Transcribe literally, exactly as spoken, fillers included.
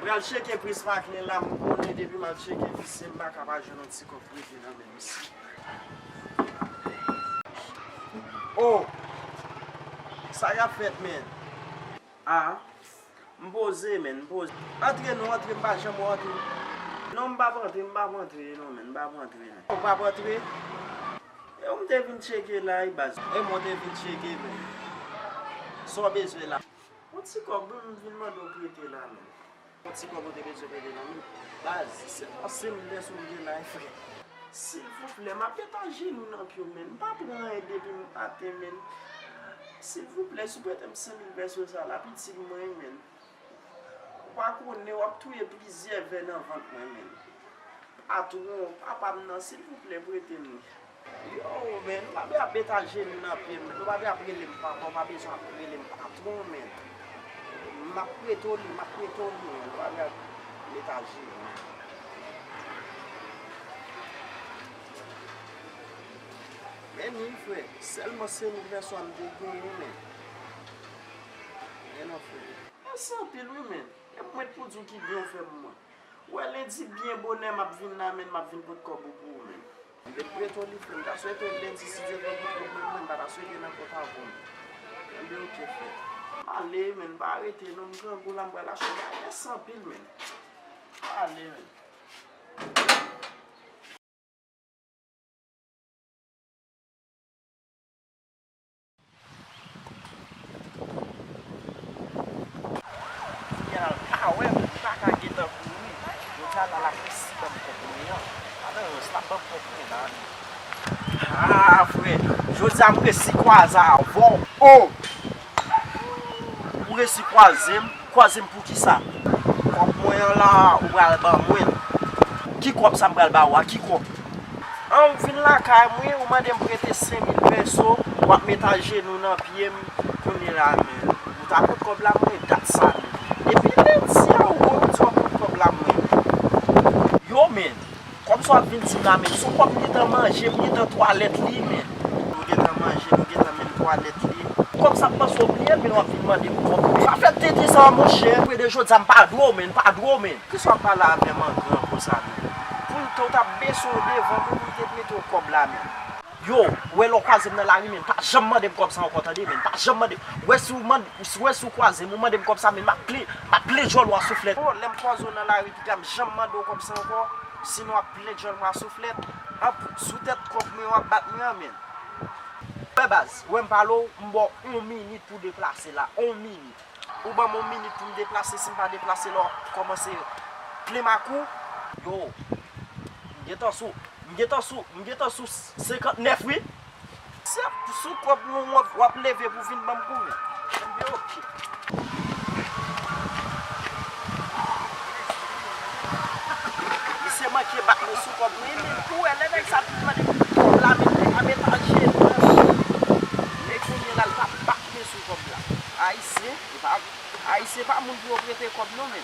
Pral tcheke Prisma Clean la, m konnen depi m al tcheke misye, m pa ka pa jwenn yon ti kòb prete nan men misye. Oh! Sa k ap fèt, men? Ah, m poze, men, m poze. Antre non, antre, m pa janm wè w antre. Non, m p ap antre, m p ap antre, non, men, m p ap antre, men. Ou p ap antre? E ou m te vin tcheke la, wi, baz. E mwen te vin tcheke, men. Sa w bezwen la? Yon ti kòb, wi, m vin mande w prete la, men. Yon ti kòb ou te bezwen prete la, men. Baz, se pa senk mil pèso m gen la, wi, frè. Silvouplè, m ap pete ajenou nan pye w, men. M pa pran anyen depi maten, men. Silvouplè, si w prete m senk mil pèso sa la, pitit mwen, men. Ou pa konnen, w ap touye plizyè vè nan vant mwen, men. Patwon, papa m nan, silvouplè, prete m li. Yo, men, nou pa bezwen ap met ajenou nan pye m, men. Nou pa bezwen ap rele m papa, ou pa bezwen ap rele m patwon, men. M ap prete w li, m ap prete w li, men. Nou pa bezwen ap met ajenou. Men ni, frè, sèlman senk mil pèso a m te genyen, men. Men non, frè. Mèsi anpil, wi, men. E mwen pou di w ki byen w fè pou mwen. Ou wè, lendi byen bonè, m ap vin la, men, m ap vin pot kòb ou pou ou, men. M te prete w li, frè, m ta swete lendi, si Dye vle, pot kòb mwen, mwen, m pa ta swete nan kont avè w, men. Enben, oke, frè. M ale, men, m pa rete, non, m grangou la, m pral achte bagay. Mèsi anpil, men. M ale, men. Kounye a l pa wè m, li pa ka gentan kouri. Jodi a la, l ap resi ban m kòb mwen an. Adan, Rose, l ap ban m kòb mwen la. Ah, frè, jodi a m resi kwaze avè w. Oh! Ou resi kwaze m? Kwaze m poukisa? Kòb mwen an la, ou pral ban mwen l. Ki kòb sa m pral ba ou a? Ki kòb? An, ou vin lakay mwen, ou mande m prete senk mil pèso, w ap met ajenou nan pye m, kounye la, men. Ou ta pot kòb la mwen dat sa, men. Depi lendi a, ou di w ap pot kòb la mwen. Yo, men. Kòm sa w ap vin di m la, men, sou kòb m gentan manje, m gentan twalèt li, men. Nou gentan manje, nou gentan menm twalèt li. Kòm sa m panse w bliye, men w ap vin mande m kòb. Sa fè m te di sa, monchè. Apre de jodi a, m pa dwe w, men, m pa dwe w, men. Kisa w ap pale avè m an gran konsa, men? Poutèt w t ap bese w devan m, ou te mete w kòb la, men. Yo, ou wè lè w kwaze m nan lari, men, pa janm mande m kòb sa ankò, tande, men, pa janm mande. Ou wè si w mande, ou wè si w kwaze m, ou mande m kòb sa, men, m ap ple, m ap ple djòl ou a souflèt. Oh, lè m kwaze w nan lari, piga m janm mande w kòb sa ankò. Sinon, w ap ple djòl mwen a souflèt. An, sou tèt kòb mwen w ap bat mwen an, men. Wè baz, wè m pale w, m ba w yon minit pou w deplase la, yon minit. Ou ban m yon minit pou m deplase, si m pa deplase la, w ap kòmanse plen makou. Yo, m gentan sou, m gentan sou, m gentan sou senkantnèf, wi. Se sou kòb nou w ap, w ap leve pou vin ban m kouri. Enben, oke. Misye manke bat mwen sou kòb mwen, men pou wè lè nèg sa vin mande m kòb la, men m te ka met ajenou. Men kounye la, l pa bat mwen sou kòb la. Ayisyen, e pa, Ayisyen pa moun pou yo prete kòb non, men.